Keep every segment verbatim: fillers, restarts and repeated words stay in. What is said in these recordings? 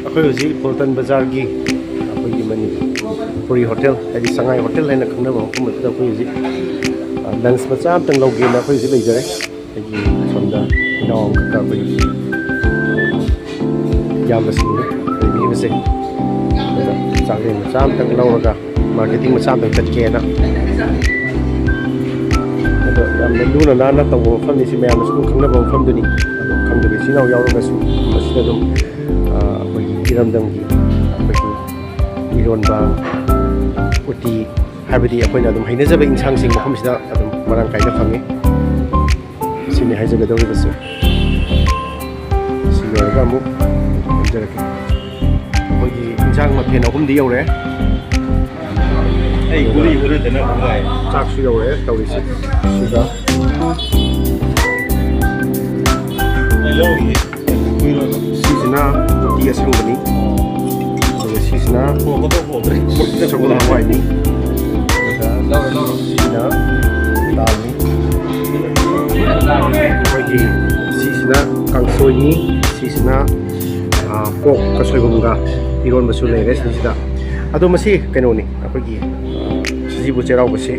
ꯑꯩꯈꯣꯏ ꯍꯧꯖꯤꯛ ꯄꯣꯜꯇꯟ ꯕꯖꯥꯔꯒꯤ ꯑꯩꯈꯣꯏꯒꯤ ꯃꯅꯤꯄꯨꯔꯤ ꯍꯣꯇꯦꯜ, ꯍꯥꯏꯗꯤ ꯁꯉꯥꯏ ꯍꯣꯇꯦꯜ ꯍꯥꯏꯅ ꯈꯪꯅꯕ ꯃꯐꯝ ꯑꯗꯨꯗ ꯑꯩꯈꯣꯏ ꯍꯧꯖꯤꯛ, ꯑ, ꯂꯟꯁ ꯃꯆꯥ ꯑꯝꯇꯪ ꯂꯧꯒꯦꯅ ꯑꯩꯈꯣꯏ ꯍꯧꯖꯤꯛ ꯂꯩꯖꯔꯦ꯫ ꯑꯩꯒꯤ ꯁꯣꯝꯗ ꯏꯅꯥꯎ ꯑꯃꯈꯛꯀ ꯑꯩꯈꯣꯏꯒꯤ ꯏꯌꯥꯝꯕꯁꯤꯡꯅ ꯂꯩꯕꯤꯔꯤꯕꯁꯦ꯫ ꯑꯗꯨꯗ ꯆꯥꯛꯂꯦꯟ ꯃꯆꯥ ꯑꯝꯇꯪ ꯂꯧꯔꯒ ꯃꯥꯔꯀꯦꯇꯤꯡ ꯃꯆꯥ ꯑꯝꯇꯪ ꯆꯠꯀꯦꯅ꯫ ꯑꯗꯣ ꯌꯥꯝꯅ ꯂꯨꯅ ꯅꯥꯟꯅ ꯇꯧꯕ ꯃꯐꯝꯅꯤ꯫ ꯁꯤ ꯃꯌꯥꯝꯅꯁꯨ ꯑꯗꯨꯝ ꯈꯪꯅꯕ ꯃꯐꯝꯗꯨꯅꯤ꯫ ꯑꯗꯣ ꯈꯪꯗꯕ ꯏꯆꯤꯜ ꯏꯅꯥꯎ ꯌꯥꯎꯔꯒꯁꯨ ꯃꯁꯤꯗ ꯑꯗꯨꯝ, ꯑ, ꯑꯩꯈꯣꯏꯒꯤ ꯏꯔꯝꯗꯝꯒꯤ ꯑꯩꯈꯣꯏꯒꯤ ꯏꯔꯣꯟꯕ, ꯎꯇꯤ, ꯍꯥꯏꯕꯗꯤ ꯑꯩꯈꯣꯏꯅ ꯑꯗꯨꯝ ꯍꯩꯅꯖꯕ ꯏꯟꯁꯥꯡꯁꯤꯡ ꯃꯐꯝꯁꯤꯗ ꯑꯗꯨꯝ ꯃꯔꯥꯡ ꯀꯥꯏꯅ ꯐꯪꯉꯤ꯫ ꯁꯤꯅꯤ ꯍꯥꯏꯖꯒꯗꯧꯔꯤꯕꯁꯦ꯫ ꯁꯤ ꯂꯣꯏꯔꯒ ꯑꯃꯨꯛ ꯍꯥꯏꯖꯔꯛꯀꯦ꯫ ꯑꯩꯈꯣꯏꯒꯤ ꯏꯟꯁꯥꯡ ꯃꯊꯦꯜ ꯑꯍꯨꯝꯗꯤ ꯌꯧꯔꯦ꯫ ꯑꯩ ꯒꯨꯂꯤ ꯍꯨꯔꯥꯟꯗꯅ ꯈꯣꯡꯒꯥꯏ꯫ ꯆꯥꯛꯁꯨ ꯌꯧꯔꯛꯑꯦ ꯇꯧꯔꯤꯁꯦ꯫ ꯁꯤꯗ ꯑꯩ ꯂꯧꯔꯤꯌꯦ꯫ ꯁꯤꯁꯤꯅ ꯎꯇꯤ ꯑꯁꯪꯕꯅꯤ꯫ ꯑꯗꯨꯒ ꯁꯤꯁꯤꯅ ꯁꯒꯣꯜ ꯍꯋꯥꯏꯅꯤ꯫ ꯑꯗꯨꯒ ꯁꯤꯅ ꯗꯥꯜꯅꯤ꯫ ꯑꯩꯈꯣꯏꯒꯤ ꯁꯤꯁꯤꯅ ꯀꯥꯡꯁꯣꯏꯅꯤ꯫ ꯁꯤꯁꯤꯅ, ꯑ, ꯄꯣꯛꯀ ꯁꯣꯏꯕꯨꯝꯒ ꯏꯔꯣꯟꯕꯁꯨ ꯂꯩꯔꯦ ꯁꯤꯁꯤꯗ꯫ ꯑꯗꯣ ꯃꯁꯤ ꯀꯩꯅꯣꯅꯤ, ꯑꯩꯈꯣꯏꯒꯤ, ꯑ, ꯁꯖꯤꯕꯨ ꯆꯩꯔꯥꯎꯕꯁꯤ,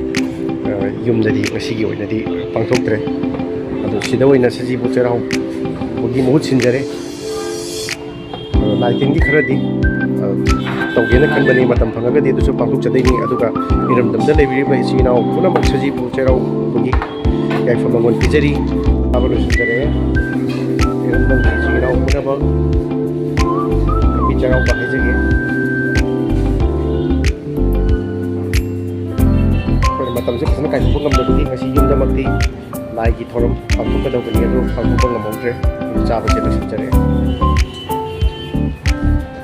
ꯑ, ꯌꯨꯝꯗꯗꯤ ꯉꯁꯤꯒꯤ ꯑꯣꯏꯅꯗꯤ ꯄꯥꯡꯊꯣꯛꯇ꯭ꯔꯦ꯫ ꯑꯗꯣ ꯁꯤꯗ ꯑꯣꯏꯅ ꯁꯖꯤꯕꯨ ꯆꯩꯔꯥꯎꯕꯒꯤ ꯃꯍꯨꯠ ꯁꯤꯟꯖꯔꯦ꯫ ꯑ, ꯂꯥꯏ ꯇꯤꯟꯒꯤ ꯈꯔꯗꯤ, ꯑ, ꯇꯧꯒꯦꯅ ꯈꯟꯕꯅꯤ, ꯃꯇꯝ ꯐꯪꯉꯒꯗꯤ ꯑꯗꯨꯁꯨ ꯄꯥꯡꯊꯣꯛꯆꯗꯣꯏꯅꯤ꯫ ꯑꯗꯨꯒ ꯏꯔꯝꯗꯝꯗ ꯂꯩꯕꯤꯔꯤꯕ ꯏꯆꯤꯜ ꯏꯅꯥꯎ ꯄꯨꯝꯅꯃꯛ ꯁꯖꯤꯕꯨ ꯆꯩꯔꯥꯎꯕꯒꯤ ꯌꯥꯏꯐ ꯃꯪꯒꯣꯜ ꯄꯤꯖꯔꯤ꯫ ꯐꯥꯕ ꯂꯣꯏꯁꯤꯟꯖꯔꯛꯑꯦ꯫ ꯏꯔꯝꯗꯝꯒꯤ ꯏꯆꯤꯜ ꯏꯅꯥꯎ ꯄꯨꯝꯅꯃꯛ Happy ꯆꯩꯔꯥꯎꯕ ꯍꯥꯏꯖꯒꯦ꯫ ꯑꯩꯈꯣꯏꯅ ꯃꯇꯝꯁꯦ ꯐꯖꯅ ꯀꯥꯏꯊꯣꯛꯄ ꯉꯝꯗꯕꯒꯤ ꯉꯁꯤ ꯌꯨꯝꯗꯃꯛꯇꯤ ꯂꯥꯏꯒꯤ ꯊꯧꯔꯝ ꯄꯥꯡꯊꯣꯛꯀꯗꯧꯕꯅꯤ, ꯑꯗꯨ ꯄꯥꯡꯊꯣꯛꯄ ꯉꯝꯍꯧꯗ꯭ꯔꯦ꯫ ꯑꯗꯨꯝ ꯆꯥꯕꯁꯦ ꯂꯣꯏꯁꯤꯟꯖꯔꯛꯑꯦ꯫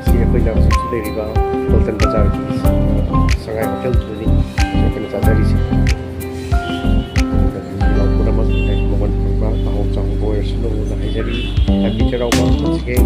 ꯁꯤ ꯑꯩꯈꯣꯏꯅ ꯍꯧꯖꯤꯛ ꯍꯧꯖꯤꯛ ꯂꯩꯔꯤꯕ ꯄꯣꯜꯇꯟ ꯕꯖꯥꯔꯒꯤ, ꯑ, ꯁꯉꯥꯏ ꯍꯣꯇꯦꯜꯗꯨꯗꯅꯤ ꯑꯩꯈꯣꯏꯅ ꯆꯥꯖꯔꯤꯁꯦ꯫ ꯑꯗꯨꯒ ꯄꯨꯝꯅꯃꯛ ꯃꯃꯜ ꯐꯪꯕ ꯑꯍꯥꯎ ꯆꯥꯎꯕ ꯑꯣꯏꯔꯁꯅꯨꯅ ꯍꯥꯏꯖꯔꯤ꯫ Happy ꯆꯩꯔꯥꯎꯕ꯫ Once again,